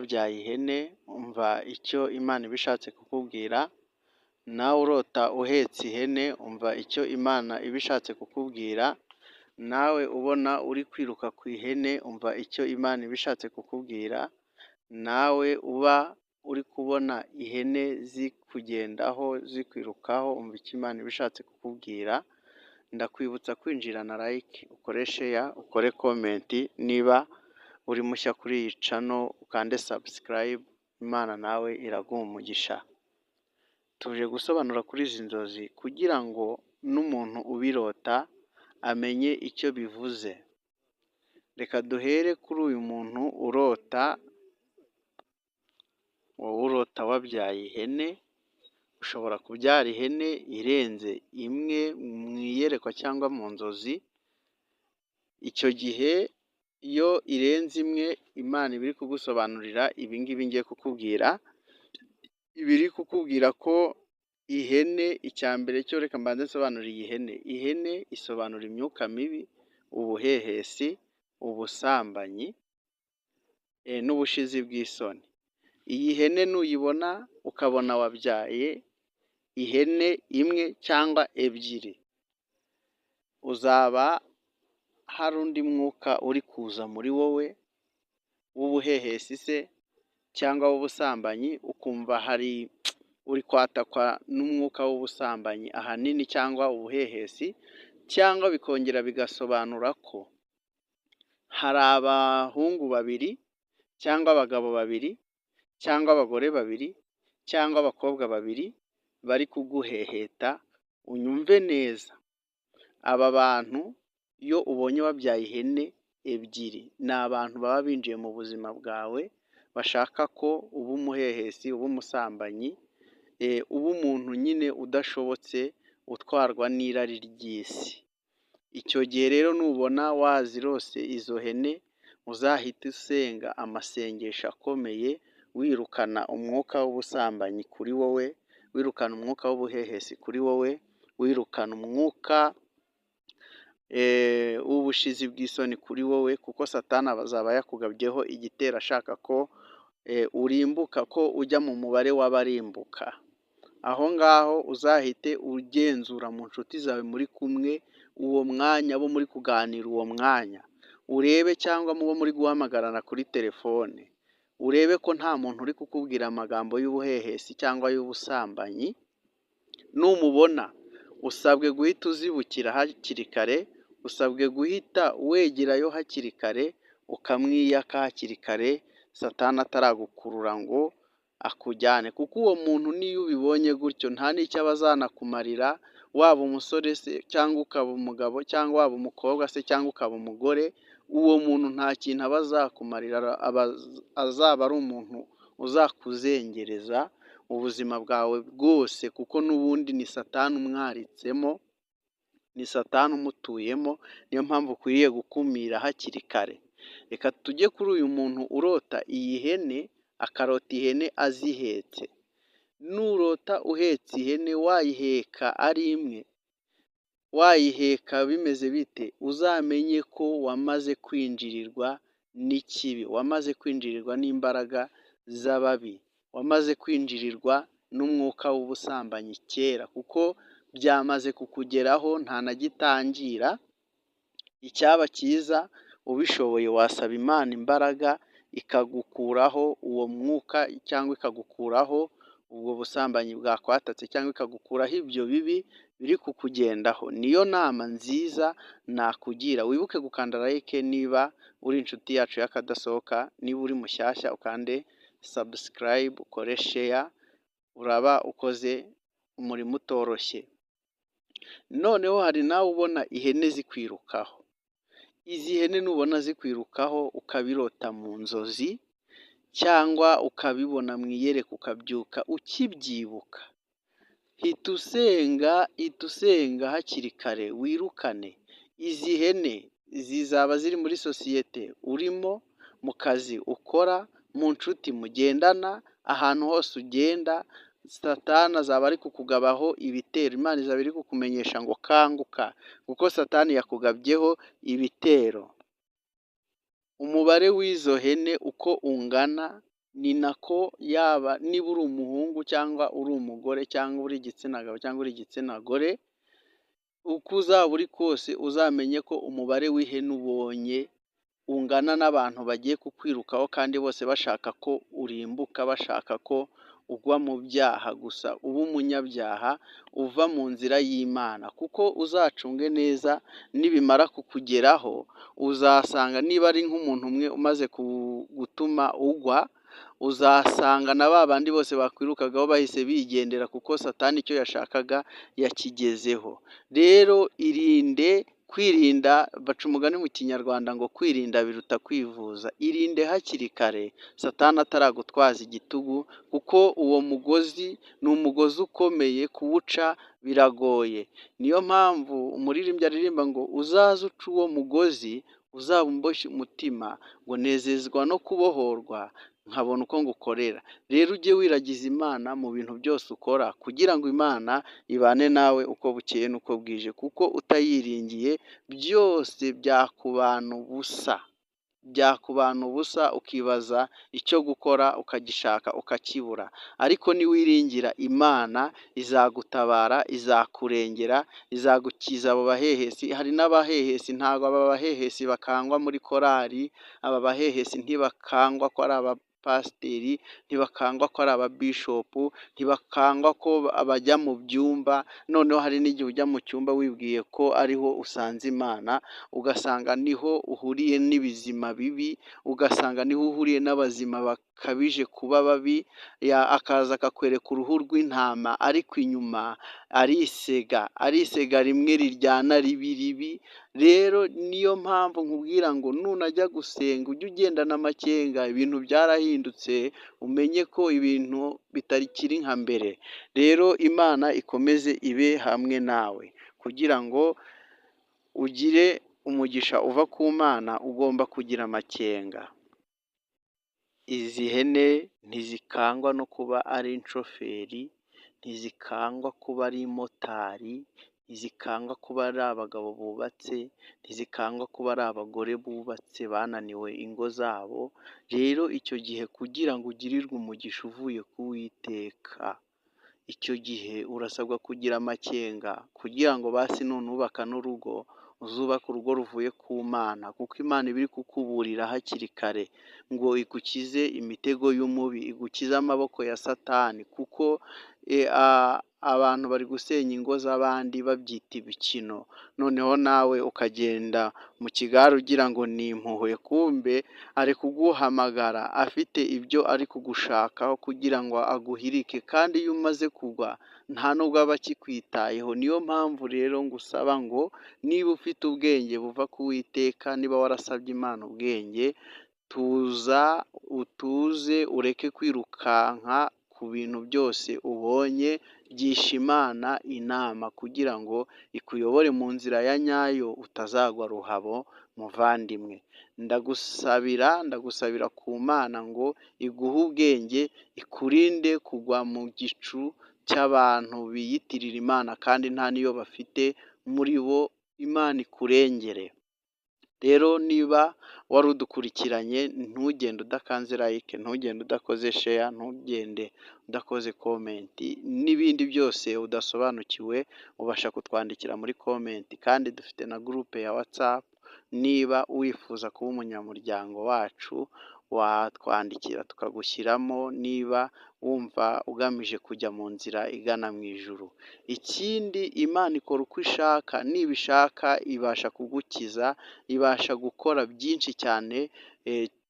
Wabyaye ihene, umva icyo Imana iba ishatse kukubwira, nawe urota uhetse ihene, umva icyo Imana iba ishatse kukubwira, nawe ubona uri kwiruka ku ihene, umva icyo Imana iba ishatse kukubwira, nawe uba uri kubona ihene zikugendaho, zikwirukaho, umva icyo Imana iba ishatse kukubwira. Ndakwibutsa kwinjirana like, ukore share, ukore comment, niba uri mushya kuri iyi channel ukande subscribe, Imana nawe iraguha umugisha. Tuje gusobanura kuri izi nzozi kugira ngo n'umuntu ubirota amenye icyo bivuze. Reka duhere kuri uyu muntu urota, wowe urota wabyaye ihene, ushobora kubyara ihene irenze imwe mu iyerekwa cyangwa mu nzozi, icyo gihe iyo irenze imwe, Imana iba iri kugusobanurira ibi ngibi ngiye kukubwira, iba iri kukubwira ko ihene, icya mbere cyo reka mbanze nsobanure iyi hene, ihene isobanura imyuka mibi, ubuhehesi, ubusambanyi n'ubushizi bw'isoni. Iyi hene nuyibona ukabona wabyaye ihene imwe cyangwa ebyiri, uzaba hari undi mwuka uri kuza muri wowe w'ubuhehesi se cyangwa w'ubusambanyi, ukumva hari uri kwatakwa n'umwuka w'ubusambanyi ahanini cyangwa ubuhehesi, cyangwa bikongera bigasobanura ko hari abahungu babiri cyangwa abagabo babiri cyangwa abagore babiri cyangwa abakobwa babiri bari kuguheheta. Unyumve neza, aba bantu iyo ubonye wabyaye ihene ebyiri, ni abantu baba binjiye mu buzima bwawe bashaka ko uba umuhehesi, uba umusambanyi, uba umuntu nyine udashobotse, utwarwa n'irari ry'isi. Icyo gihe rero nubona wazirose izo hene, uzahite usenga amasengesho akomeye, wirukana umwuka w'ubusambanyi kuri wowe, wirukana umwuka w'ubuhehesi kuri wowe, wirukana umwuka w'ubushizi bw'isoni kuri wowe, kuko Satani azaba yakugabyeho igitero ashaka ko urimbuka, ko ujya mu mubare w'abarimbuka. Aho ngaho uzahite ugenzura mu nshuti zawe muri kumwe uwo mwanya, abo muri kuganira uwo mwanya, urebe cyangwa mu bo muri guhamagarana kuri telefone, urebe ko nta muntu uri kukubwira amagambo y'ubuhehesi cyangwa y'ubusambanyi. Numubona usabwe guhita uzibukira hakiri kare, usabwe guhita wegerayo hakiri kare, ukamwiyaka hakiri kare, Satani ataragukurura ngo akujyane, kuko uwo muntu niyo ubibonye gutyo nta n'icyo aba azanakumarira, waba umusore se cyangwa ukaba umugabo cyangwa waba umukobwa se cyangwa ukaba umugore, uwo muntu nta kintu aba azakumarira, azaba ari umuntu uzakuzengereza ubuzima bwawe bwose, kuko n'ubundi ni Satani umwaritsemo, ni Satani umutuyemo, niyo mpamvu ukwiriye gukumira hakiri kare. Reka tujye kuri uyu muntu urota iyi hene, akarota ihene azihetse. Nurota uhetse ihene, wayiheka ari imwe, wayiheka bimeze bite, uzamenye ko wamaze kwinjirirwa n'ikibi, wamaze kwinjirirwa n'imbaraga z'ababi, wamaze kwinjirirwa n'umwuka w'ubusambanyi kera, kuko byamaze kukugeraho nta na gitangira. Icyaba cyiza ubishoboye wasaba Imana imbaraga ikagukuraho uwo mwuka cyangwa ikagukuraho ubwo busambanyi bwakwatatse cyangwa ikagukuraho ibyo bibi biri kukugendaho. Niyo nama nziza nakugira. Wibuke gukanda like niba uri inshuti yacu y'akadasohoka, niba uri mushyashya ukande subscribe, ukore share, uraba ukoze umurimo utoroshye. Noneho hari nawe ubona ihene zikwirukaho. Izi hene nubona zikwirukaho ukabirota mu nzozi cyangwa ukabibona mu iyerekwa ukabyuka ukibyibuka, hita usenga, hita usenga hakiri kare wirukane. Izi hene zizaba ziri muri sosiyete urimo, mu kazi ukora, mu nshuti mugendana, ahantu hose ugenda, Satani azaba ari kukugabaho ibitero, Imana izaba iri kukumenyesha ngo kanguka kuko Satani yakugabyeho ibitero. Umubare w'izo hene uko ungana. Ni nako yaba niba uri umuhungu cyangwa uri umugore cyangwa uri igitsina gabo cyangwa uri igitsina gore, uko uzaba uri kose uzamenye ko umubare w'ihene ubonye ungana n'abantu bagiye kukwirukaho kandi bose bashaka ko urimbuka, bashaka ko ugwa mu byaha gusa, uba umunyabyaha uva mu nzira y'Imana, kuko uzacunge neza nibimara kukugeraho uzasanga niba ari nk'umuntu umwe umaze gutuma ugwa, uzasanga na ba bandi bose bakwirukagaho bahise bigendera kuko Satani icyo yashakaga yakigezeho. Rero irinde kwirinda, baca umugani mu kinyarwanda ngo kwirinda biruta kwivuza, irinde hakiri kare Satani ataragutwaza igitugu, kuko uwo mugozi ni umugozi ukomeye kuwuca biragoye. Niyo mpamvu umuririmbyi aririmba ngo uzaze uca uwo mugozi uzaba umboshye umutima, ngo nezezwa no kubohorwa nkabona uko ngukorera. Rero ujye wiragiza Imana mu bintu byose ukora kugira ngo Imana ibane nawe uko bukeye n'uko bwije, kuko utayiringiye byose byakubana ubusa, byakubana ubusa ukibaza icyo gukora ukagishaka ukakibura, ariko niwiringira Imana izagutabara, izakurengera, izagukiza abo bahehesi. Hari n'abahehesi, ntabwo aba bahehesi bakangwa muri korali, aba bahehesi ntibakangwa ko ari abapasiteri, ntibakangwa ko ari ababishopu, ntibakangwa ko bajya mu byumba, noneho hari n'igihe ujya mu cyumba wibwiye ko ariho usanze Imana, ugasanga niho uhuriye n'ibizima bibi, ugasanga niho uhuriye n'abazima bakabije kuba babi, akaza akakwereka uruhu rw'intama ariko inyuma arisega, arisega rimwe riryana ribi ribi. Rero niyo mpamvu nkubwira ngo nunajya gusenga ujye ugendana amakenga, ibintu byarahindutse, umenye ko ibintu bitakiri nka mbere. Rero Imana ikomeze ibe hamwe nawe kugira ngo ugire umugisha uva ku Mana, ugomba kugira amakenga. Izi hene ntizikangwa no kuba ari inshoferi, ntizikangwa kuba ari motari, ntizikangwa kuba ari abagabo bubatse, ntizikangwa kuba ari abagore bubatse bananiwe ingo zabo. Rero icyo gihe kugira ngo ugirirwe umugisha uvuye ku Uwiteka, icyo gihe urasabwa kugira amakenga kugira ngo basi nunubaka n'urugo uzubake urugo ruvuye ku Mana, kuko Imana iba iri kukuburira hakiri kare ngo igukize imitego y'umubi, igukize amaboko ya Satani, kuko abantu bari gusenya ingo z'abandi babyita ibikino, noneho nawe ukagenda mu kigare ugira ngo ni impuhwe, kumbe ari kuguhamagara afite ibyo ari kugushakaho kugira ngo aguhirike, kandi iyo umaze kugwa nta nubwo aba akikwitayeho. Niyo mpamvu rero ngusaba ngo niba ufite ubwenge buva ku Uwiteka, niba warasabye Imana ubwenge, tuza utuze ureke kwirukanka ku bintu byose ubonye, gisha Imana inama kugira ngo ikuyobore mu nzira ya nyayo utazagwa ruhabo muvandimwe. Ndagusabira, ndagusabira ku Mana ngo iguhe ubwenge, ikurinde kugwa mu gicu cy'abantu biyitirira Imana kandi nta n'iyo bafite muri bo, Imana ikurengere. Rero niba wari udukurikiranye ntugende udakanze like, ntugende udakoze share, ntugende udakoze comment n'ibindi byose udasobanukiwe ubasha kutwandikira muri comment, kandi dufite na groupe ya WhatsApp, niba wifuza kuba umunyamuryango wacu watwandikira tukagushyiramo, niba wumva ugamije kujya mu nzira igana mu ijuru. Ikindi Imana ikora uko ishaka, nibishaka ibasha kugukiza, ibasha gukora byinshi cyane,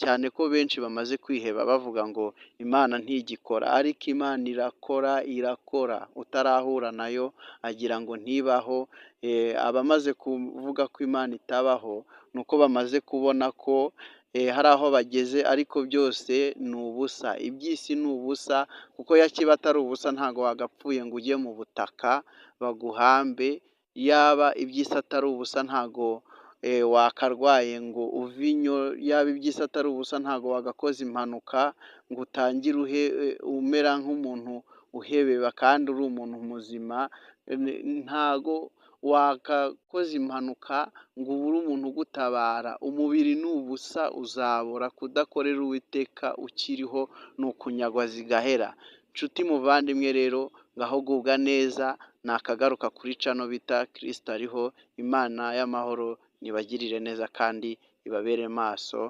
cyane ko benshi bamaze kwiheba bavuga ngo Imana ntigikora, ariko Imana irakora, irakora, utarahura nayo agira ngo ntibaho. Abamaze kuvuga ko Imana itabaho ni uko bamaze kubona ko hari aho bageze, ariko byose ni ubusa, iby'isi ni ubusa, kuko iyo kiba atari ubusa ntabwo wagapfuye ngo ujye mu butaka baguhambe, yaba iby'isi atari ubusa ntabwo wakarwaye ngo uve inyo, yaba iby'isi atari ubusa ntabwo wagakoze impanuka ngo utangire umera nk'umuntu uhebeba kandi uri umuntu muzima, ntago wakakoze impanuka ngo ubure umuntu ugutabara. Umubiri ni ubusa, uzabora. Kudakorera Uwiteka ukiriho ni ukunyagwa zigahera. Nshuti muvandimwe rero, ngaho gubwa neza, nakagaruka kuri channel bita Kristo ariho. Imana y'amahoro nibagirire neza kandi ibabere maso.